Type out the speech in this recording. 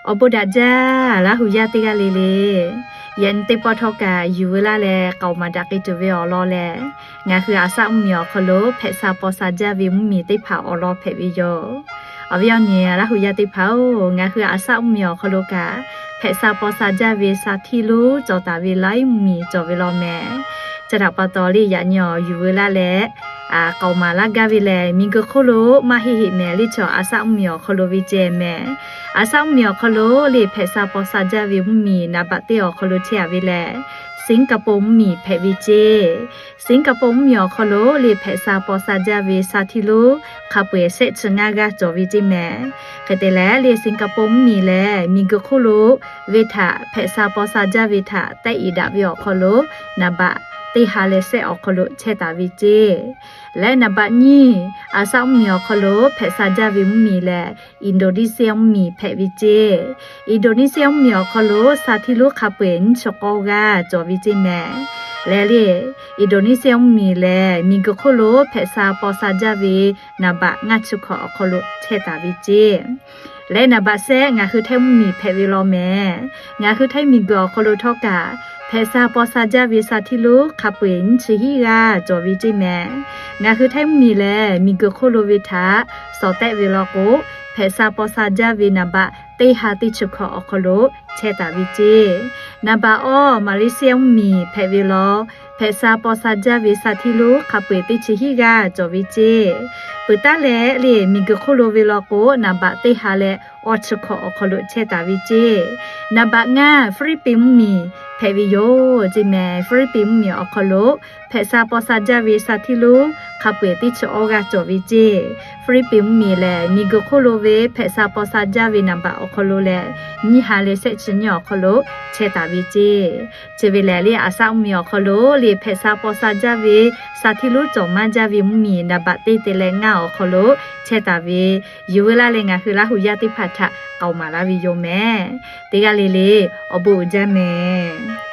Awˬ bon daꞈ jaˇ Laˇ hu yaˇ teˇ g'aˇ le le. Yaꞈ nyi teˇ pawˆ htawˇ kaꞈ yuˬ veu laˇ leh k'aoˍ maˍ daꞈ k'ai tuˬ ve awˬ lawn lehˬ, ngaˬ hui aˬ saˉ mvuhˇmiˬ awˬ hk'aw lo hpehꞈ sha paw sha jaˇ ve mvuhˇmiˬ teˇ hpaˍ awˬ lawn hpehꞈ ve yoˬ. Awˬ viˉ awˬ nyi Laˇ hu yaˇ teˇ hpaˍ-oˬ, ngaˬ hui aˬ saˉ mvuhˇmiˬ awˬ hk'aw lo kaꞈ hpehꞈ sha paw sha jaˇ ve sha htiˇ lonˉ cawˬ taˍ ve laiˉ mvuhˇmiˬ cawˬ ve law mehˍ. Chi htaꞈ pa taw le yaꞈ nyi awˬ yuˬ veu laˇ leh k'aoˍ maˍ laˇ gaˇ ve lehˬ, miˬguiˬ hk'oˆ lo maˇ heˆ heˆ mehˍ le. Chaw aˬ saˉ mvuhˇmiˬ awˬ hk'aw lo ve ceh mehˍ. Aˬ saˉ mvuhˇmiˬ awˬ hk'aw lo le hpehꞈ sha paw sha jaˇ ve mvuhˇmiˬ naˍ baꞈ teˇ awˬ hk'aw lo chehˇ a ve lehˬ, Singapore mvuhˇmiˬ hpehꞈ ve ceˇ. Singapore mvuhˇmiˬ awˬ hk'aw lo le hpehꞈ sha paw sha jaˇ ve sha htiˇ lonˉ hk'a peu-eˬ shehˆ chi ngaˇ g'aˇ cawˬ ve ceˇ mehˍ. Hk'e te leh le Singapore mvuhˇmiˬ lehˬ, miˬguiˬ hk'oˆ lo ve htaꞈ hpehꞈ sha paw sha jaˇ ve htaꞈ tehˆ iˍ daꞈ ve awˬ hk'aw lo naˍ baꞈ teˇ ha leh shehˆ awˬ hk'aw lo chehˇ taˍ ve ceˇ. Leh naˍ baꞈ nyiˇ aˬ saˉ mvuhˇmiˬ awˬ hk'aw lo hpehꞈ sha jaˇ ve mvuhˇmiˬ lehˬ, Indonesia mvuhˇmiˬ hpehꞈ ve ceˇ. Indonesia mvuhˇmiˬ awˬ hk'aw lo sha htiˇ lonˉ hk'a peu-eˬ nyiˇ chi k'awˇ g'aˇ cawˬ ve ceˇ mehˍ. Leh le Indonesia mvuhˇmiˬ lehˬ, miˬguiˬ hk'oˆ lo hpehꞈ sha paw sha jaˇ ve naˍ baꞈ ngaˇ chi hkawꞈ awˬ hk'aw lo chehˇ taˍ ve ceˇ. Leh naˍ baꞈ shehˆ ngaˬ hui Htaiˇ mvuhˇmiˬ hpehꞈ ve law mehˍ. Ngaˬ hui Htaiˇ miˬguiˬ awˬ hk'aw lo htawˇ kaꞈ hpehꞈ sha paw sha jaˇ ve sha htiˇ lonˉ hk'a peu-eˬ nyiˇ chi hiˉ g'aˇ cawˬ ve ceˇ mehˍ. Ngaˬ hui Htaiˇ mvuhˇmiˬ lehˬ, miˬguiˬ hk'oˆ lo ve htaꞈ shawˍ tehˆ ve law k'o, hpehꞈ sha paw sha jaˇ ve naˍ baꞈ teˇ ha teˇ chi hkawꞈ awˬ hk'aw lo chehˇ taˍ ve ceˇ. Naˍ baꞈ awˇ Malaysia mvuhˇmiˬ hpehꞈ ve law, hpehꞈ sha paw sha jaˇ ve sha htiˇ lonˉ hk'a peu-eˬ teˇ chi hiˉ g'aˇ cawˬ ve ceˇ. Peuˬ taˉ leh le miˬguiˬ hk'oˆ lo ve law k'o, naˍ baꞈ teˇ ha leh awˇ chi hkawꞈ awˬ hk'aw lo chehˇ taˍ ve ceˇ. Naˍ baꞈ ngaˇ Philippines mvuhˇmiˬ hpehꞈ ve yoˬ ceˇ mehˍ. Philippines mvuhˇmiˬ awˬ hk'aw lo hpehꞈ sha paw sha jaˇ ve sha htiˇ lonˉ hk'a peu-eˬ teˇ chi awˇ g'aˇ cawˬ ve ceˇ. Philippines mvuhˇmiˬ lehˬ, miˬguiˬ hk'oˆ lo ve hpehꞈ sha paw sha jaˇ ve naˍ baꞈ awˬ hk'aw lo lehˬ, nyiˇ ha leh shehˆ chi nyiˇ awˬ hk'aw lo chehˇ taˍ ve ceˇ. Chi ve lehˬ le aˬ saˉ mvuhˇmiˬ awˬ hk'aw lo le hpehꞈ sha paw sha jaˇ ve sha htiˇ lonˉ cawˬ maˇ jaˇ ve mvuhˇmiˬ naˍ baꞈ teˇ te leh ngaˇ awˬ hk'aw lo chehˇ taˍ ve, yuˬ veu laˇ leh ngaˬ hui Laˇ hu yaˇ teˇ hpaˍ htaꞈ k'aoˍ maˍ laˇ ve yoˬ mehˍ. Teˇ g'aˇ le le awˬ bon uiˍ jaˇ mehˍ.